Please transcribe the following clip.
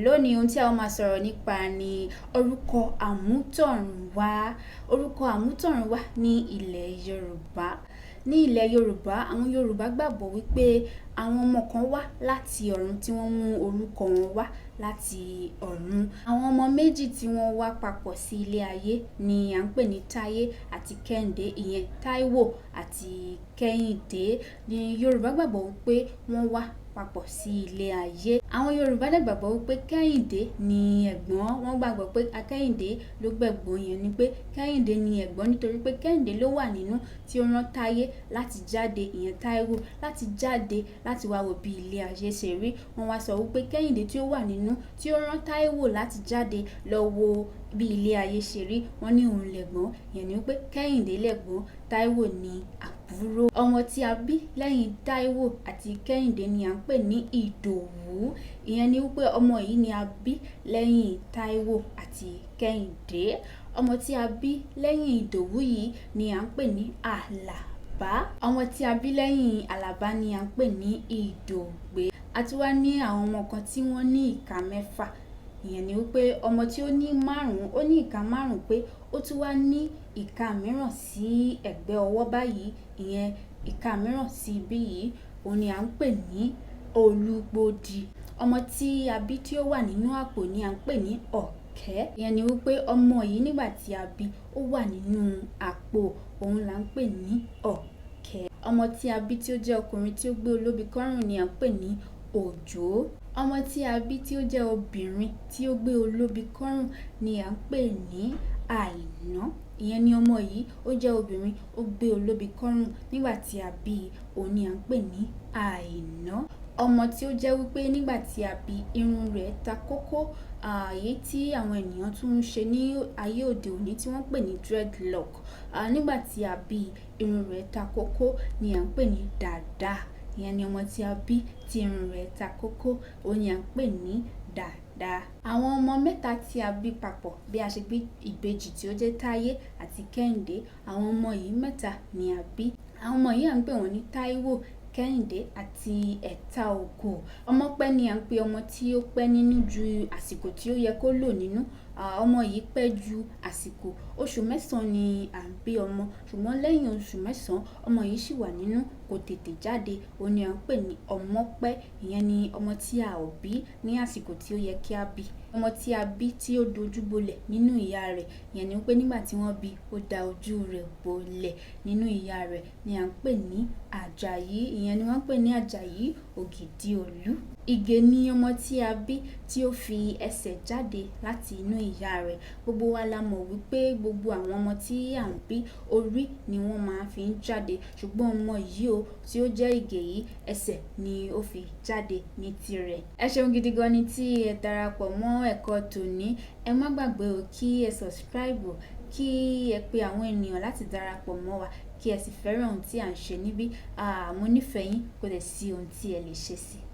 Lónìí, ohun tí a ó máa sọ̀rọ̀ nípa ni orúkọ àmútọ̀runwá. Orúkọ àmútọ̀runwá ní ilẹ̀ Yorùbá. Ní ilẹ̀ Yorùbá, àwọn Yorùbá gbàgbọ́ wípé àwọn ọmọ kan wá láti ọ̀run tí wọ́n mú orúkọ wọn wá láti ọ̀run. Àwọn ọmọ méjì tí wọ́n wá papọ̀ sí ilé ayé ni à ń pè ní Táyé àti Kẹ́hìndé, ìyẹn Táíwò àti Kẹ́hìndé. Ni Yorùbá gbàgbọ́ wípé wọ́n wá papọ̀ sí ilé ayé. Àwọn Yorùbá dẹ̀ gbàgbọ́ wípé Kẹ́hìndé ni ẹ̀gbọ́n. Wọ́n gbàgbọ́ pé Kẹ́hìndé ló gbẹ̀gbọ́n, yẹn ni pé Kẹ́hìndé ni ẹ̀gbọ́n nítorí pé Kẹ́hìndé ló wà nínú tí ó rán Táyé láti jáde, ìyẹn Táíwò, láti jáde láti wá wo bí ilé ayé ṣe rí. Wọ́n wá sọ wípé Kẹ́hìndé tí ó wà nínú tí ó rán Táíwò láti jáde lọ wo bí ilé ayé ṣe rí, wọ́n ní òun lẹ̀gbọ́n, ìyẹn ni wípé Kẹ́hìndé lẹ̀gbọ́n, Táíwò ni àbúrò. Ọmọ tí a bí lẹ́yìn Táíwò àti Kẹ́hìndé ni à ń pè ní Ìdòwú. Ìyẹn ni wípé ọmọ yìí ni a bí lẹ́yìn Táíwò àti Kẹ́hìndé. Ọmọ tí a bí lẹ́yìn Ìdòwú yìí ni à ń pè ní Àlàbá. Ọmọ tí a bí lẹ́yìn Àlàbá ni à ń pè ní Ìdògbé. A tún wá ní àwọn ọmọ kan tí wọ́n ní ìka mẹ́fà. Ìyẹn ni wípé ọmọ tí ó ní márùn-ún, ó ní ìka márùn-ún pé ó tún wá ní ìka mìíràn sí ẹ̀gbẹ́ ọwọ́ báyìí, ìyẹn ìka mìíràn sí ibí yìí, òun ni à ń pè ní Olúgbòdì. Ọmọ tí a bí tí ó wà nínú àpò ni à ń pè ní Ọ̀kẹ́. Ìyẹn ni wípé ọmọ yìí nígbà tí a bí ó wà nínú àpò, òun là ń pè ní Ọ̀kẹ́. Ọmọ tí a bí tí ó jẹ́ ọkùnrin tí ó gbé olóbi kọ́rùn ni à ń pè ní Òjó. Ọmọ tí a bí tí ó jẹ́ obìnrin tí ó gbé olóbi kọ́rùn ni à ń pè ní Àìná. Ìyẹn ni ọmọ yìí, ó jẹ́ obìnrin, ó gbé olóbi kọ́rùn nígbà tí a bí, òun ni à ń pè ní Àìná. Ọmọ tí ó jẹ́ wípé nígbà tí a bí, irun rẹ̀ ta kókó, èyí tí àwọn ènìyàn tún ń ṣe ní ayé òde òní tí wọ́n ń pè ní dreadlock. Nígbà tí a bí, irun rẹ̀ ta kókó ni à ń pè ní dàda. Ìyẹn ni ọmọ tí a bí tí irun rẹ̀ ta kókó, òun ni à ń pè ní dàda. Àwọn ọmọ mẹ́ta tí a bí papọ̀, bí a ṣe bí ìbejì tí ó jẹ́ Táyé àti Kẹ́hìndé, àwọn ọmọ yìí mẹ́ta ni a bí. Àwọn ọmọ yìí à ń pè wọ́n ní Táíwò, Kẹ́hìndé àti Ẹ̀ta Ògò. Ọmọ pẹ́ ni à ń pè ọmọ tí ó pẹ́ nínú ju àsìkò tí ó yẹ kó lò nínú. Ọmọ yìí pẹ́ ju àsìkò. Oṣù mẹ́sàn-án ni à ń bí ọmọ, ṣùgbọ́n lẹ́yìn oṣù mẹ́sàn-án, ọmọ yìí sì wà nínú, kò tètè jáde. Òun ni à ń pè ní ọmọ pẹ́. Ìyẹn ni ọmọ tí a ò bí ní àsìkò tí ó yẹ kí a bí. Ọmọ tí a bí tí ó dojú bolẹ̀ nínú ìyá rẹ̀, ìyẹn ni wípé nígbà tí wọ́n bí, ó da ojú rẹ̀ bolẹ̀ nínú ìyá rẹ̀ ni à ń pè ní Àjàyí. Ìyẹn ni wọ́n ń pè ní Àjàyí Ògìdìolú. Ìgè ni ọmọ tí a bí tí ó fi ẹsẹ̀ jáde láti inú ìyá rẹ̀. Gbogbo wa la mọ̀ wípé gbogbo àwọn ọmọ tí à ń bí, orí ni wọ́n máa ń fi ń jáde. Ṣùgbọ́n ọmọ yìí o, tí ó jẹ́ Ìgè yìí, ẹsẹ̀ ni ó fi jáde ní tirẹ̀. Ẹ ṣeun gidi gan ni tí ẹ darapọ̀ mọ́ ẹ̀kọ́ tòní. Ẹ má gbàgbé o kí ẹ subscribe, kí ẹ pe àwọn ènìyàn láti darapọ̀ mọ́ wa, kí ẹ sì fẹ́ràn ohun tí à ń ṣe níbí. Mo nífẹ̀ẹ́ yín, kò dẹ̀ sí ohun tí ẹ lè ṣe sí i.